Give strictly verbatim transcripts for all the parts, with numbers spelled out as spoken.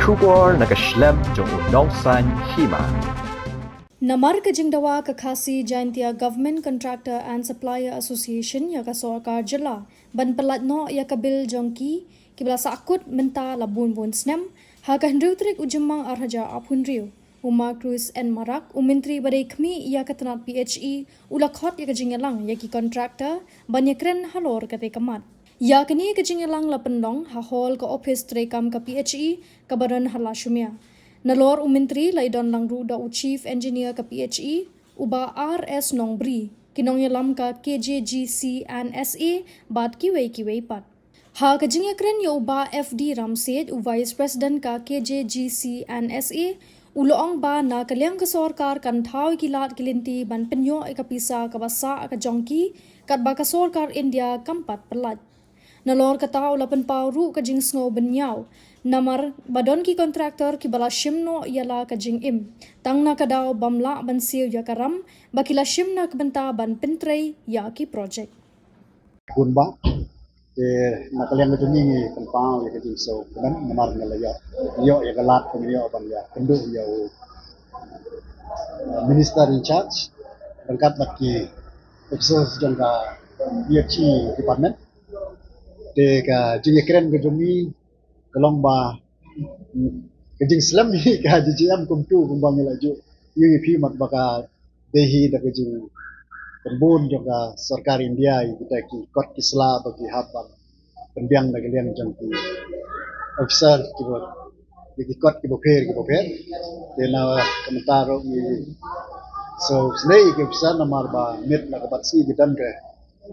Khubor na ka shlem jong u nongsan hima. Namar ka jingdawa ka Khasi Jaintia Government Contractor and Supplier Association ïa ka sorkar jylla ban pyllait noh ïa ka bill jong ki kiba la sahkut mynta la bun bun snem, ha ka hynriew tarik u Jymmang ar hajar arphew hynriew, u Marcuise N Marak, u Myntri ba dei khmih ïa ka tnat P H E, u la khot ïa ka jingïalang ïa ki contractor ban ïakren halor katei ka mat. Ïa kane ka jingïalang la pynlong ha hall ka ophis treikam ka P H E kaba don ha Lashumia. Nalor u Myntri la ïadon lang ruh da u Chief Engineer ka P H E, u Bah R S Nongbri, ki nongïalam ka K J G C and S A bad kiwei kiwei pat. Ha ka jingïakren ïa u Bah F D Ramsiej, u Vice President ka K J G C and S A, u la ong ba na ka liang ka sorkar kan thaw ïa ki lad ki lynti ban pynïoh ïa ka pisa kaba sah ka jong ki, katba ka sorkar India kam pat pyllait. Nalor kata u la pynpaw ruh ka jingsngew bynñiaw namar ba don ki contractor kiba la shim noh ïa la ka jingim, tang na ka daw bym lah ban siew ïa ka ram ba ki la shim na ka bynta ban pyntrei ïa ki project. Bun bah, te na ka liang ka jong ngi ngi pynpaw ïa ka jingsngew kmen namar ngi la ïoh, ïoh ïa ka lad, ngi ïoh ban ïakynduh ïa u, uh, Minister in charge ryngkat bad ki officers jong ka P H E department. Te ka jingïakren ka jong ngi ka long ba, mm, ka jingslem hi ka G G M kumtu kumba ngi la ju ïohi phi mat ba ka dei hi da ka jingpynbun jong ka sorkar India ïa kita ki kot ki sla ba ki hap ban pynbiang da ka liang jong ki officer kiba, ïa ki kot kiba pher kiba pher. Te na ka mynta ruh ngi sngewsynei ïa ki officer namar ba miet na ka bat sngi ki don ka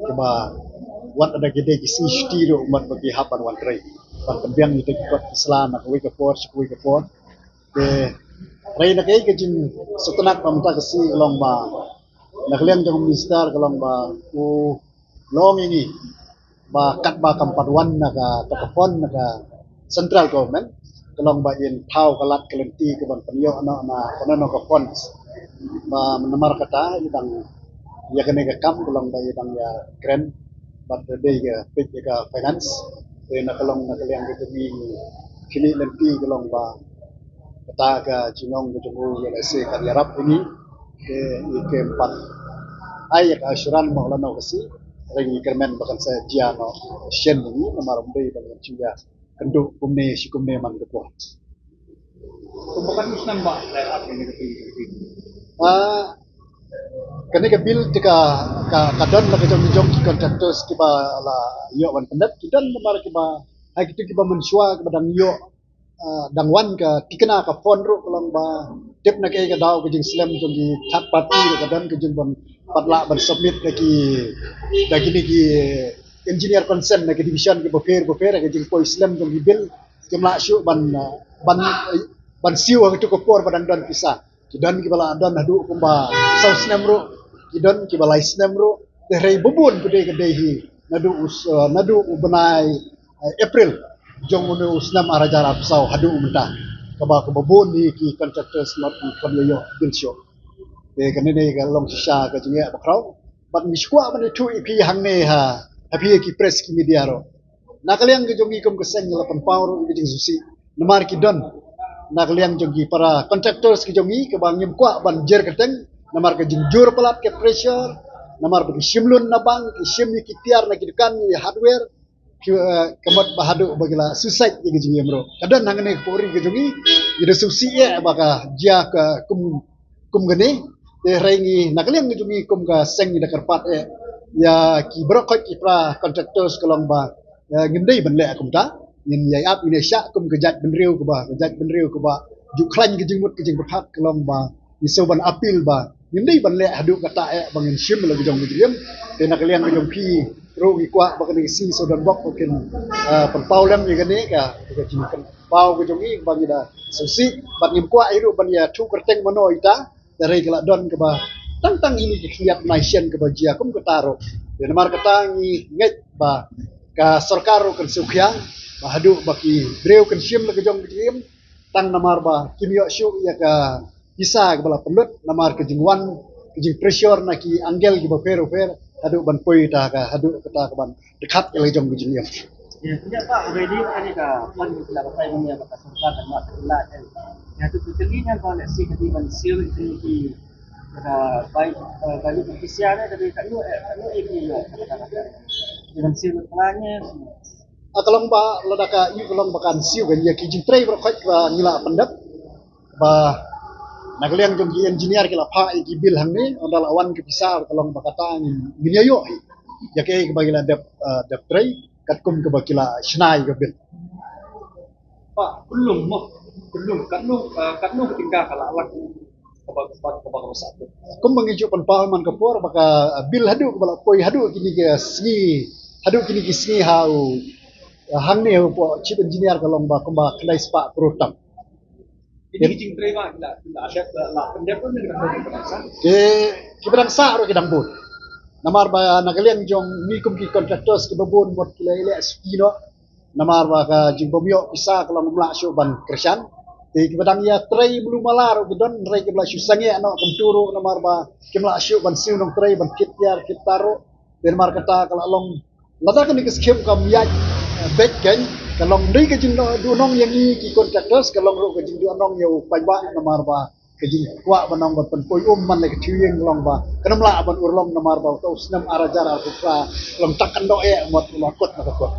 kiba wat lada ki dei ki sngi shuti ruh mat ba ki hap ban wan trei ban pynbiang ïa kita ki kot ki sla na kawei ka por sha kawei ka por. Te hynrei na kaei ka jingsngewtynnat ba mynta ka sngi ka long ba na ka liang jong u minister ka long ba u la ong ïa ngi ba katba kam pat wan na kata ka fund na ka central government, ka long ba in thaw ka lad ka lynti kaban pynïoh noh na kano kano ka fund. Ba namar kata i dang ïa kane ka kam ka long ba i dang ïakren bad dei ka peit ïa ka finance. Te na ka long na ka liang ka jong ngi, kine lynti ka long ba kata ka jinglong ka jong u ïa lehse kan ïarap ïa ngi. Te i kem pat ai ïa ka assurance mo lano ka sngi, hynrei ngi kyrmen ba kan sa jia noh shen ïa ngi namar ym dei ba ngan shu ïakynduh kumne shi kumne man ka por. Kumba katno snem ba la ap ïa kane ka bill? Ah, kane ka bill te ka, ka, ka don la ka jong, jong ki contractors kiba la ïoh ban pyndep, ki don namar kiba, ha kito kiba mynshuwa kiba dang ïoh, ah, dang wan ka thikna ka fund ruh ka long ba tip na kaei ka daw ka jingslem jong ki third party ruh ka don ka jingban pat lah ban submit da ki, da kine ki engineer consent na ki division kiba pher ba pher, ka jingpoi slem jong ki bill kim lah shuh ban, ah, ban, ban siew ha kito ka por ba dang don pisa. Ki don kiba la don haduh kumba saw snem ruh, ki don kiba lai snem ruh. Te hynrei ba bun ka dei ka dei hi naduh u s-, eh, naduh u bnai, eh, April jong une u snem ar hajar arphew saw haduh mynta, kaba, kaba bun hi ki contractors ngi khlem ïoh bill shuh. Te kane ne ka long shisha ka jingeh ba khraw. Bad ngi shu kwah ban ïathuh ïa phi hangne ha, ha phi ki press ki media ruh. Na ka liang ka jong ngi kum ka seng ngi la pynpaw ruh ïa ka jingsngewsih namar ki don na ka liang jong ki para contractors ki jong ngi kaba ngim kwah ban jer kyrteng namar ka jingjur palat, ka pressure, namar ba ki shim loan na bank, ki shim ïa ki tiar na ki dukan, ïa hardware, ki, eh, ka mut ba haduh ba ki la suicide ïa ka jingim ruh. Ka don hangne ka pori ka jong ngi, ngi da sngewsih eh ba ka jia ka kum, kum kane. Te hynrei ngi na ka liang ka jong ngi kum ka seng ngi da kyrpad eh ïa ki baroh khoit ki para contractors ka long ba, eh, ngim dei ban leh kumta. Ngin ïai ap, ngin ïai shah kum ka jaitbynriew kaba, ka jaitbynriew kaba ju khlaiñ ka jingmut ka jingpyrkhat ka long ba ngi sngewbha ban appeal ba ngim dei ban leh haduh katta eh ba ngin shim la ka jong ka jingim. Te na ka liang ka jong phi ruh ngi kwah ba kane ka sngi sngewdon bok ba kin, eh, pynpaw lem ïa kane ka, ka jingpynpaw ka jong ngi ba ngi da sngewsih bad ngim kwah ïa ruh ban ïathuh kyrteng mano ita. Te hynrei ka la don kaba tang tang ine ki khyndiat bnai shen kaba jia kum kata ruh. Te namar kata ngi ngeit ba ka sorkar ruh kan sngewkhia ba haduh ba ki briew kan shim la ka jong ka jingim, tang namar ba kim ïoh shuh ïa ka pisa kaba la pynlut namar ka jingwan, ka jingpressure na ki angle kiba pher ba pher haduh ban poi ta ka, haduh kata ka ban dkhat ïa la ka jong ka jingim. Ïa, ïa, ba, ready kane ka plan ki la batai mynne ba ka sorkar ka la, ka la, eh. Ïa, tu, tu, tu, ni, ba, let's say, ka dei ban siew ïa kine ki, ka bai, eh, bai lu ka pisia ne, ka dei ka lu, eh, ka lu, eh, ki, eh, ka, ka, ka, ka. Dei ban siew ka plan ne. Ah, ka long ba, lada ka, ïa, ka long ba kan siew kan ïa ki jingtrei baroh khoit ba ngi la pyndep. Ba na ka liang jong ki engineer ki la phah ïa ki bill hangne, ynda la wan ka pisa ka long ba kata ngin, ngin ïa ïoh hi ïa kaei kaba ki la dep, eh, dep trei katkum kaba ki la shna ïa ka bill. Ba, kullum mo, kullum, katno, eh, katno ka tyngka ka la lak, kaba, kaba, kaba, kaba sah. Kumba ngi ju pynpaw man ka por ba ka, eh, bill haduh kaba la poi haduh kine ki sngi, haduh kine ki sngi ha u, eh, hangne u po chief engineer ka long ba kumba khyndai spah klur tam. Ini ki jingtrei ba la, la, la, la, pyndep pun ki dang sah. Ki, ki ba dang sah ruh ki dang bun. Namar ba na ka liang jong ngi kum ki contractors kiba bun mut ki la ïaleh suki noh. Namar ba ka jingbym ïoh pisa ka long ym lah shuh ban kyrshan. Te kiba dang ïatrei mlu mala ruh ki don, hynrei kiba la shu sangeh noh kumtu ruh namar ba kim lah shuh ban siew nongtrei ban kit tiar kit tar ruh. Te namar kata ka la long lada kane ka skim kam ïaid, eh, beit kein, ka long dei ka jingduhnong ïa ngi ki contractors, ka long ruh ka jingduhnong ïa u paidbah namar ba ka jingkwah ban ong ban pynpoi um man la ka thiew ïing ka long ba kan ym lah ban urlong namar ba uta u snem ar hajar arphew phra ka long tak kan doh eh mut u la kut na ka kut.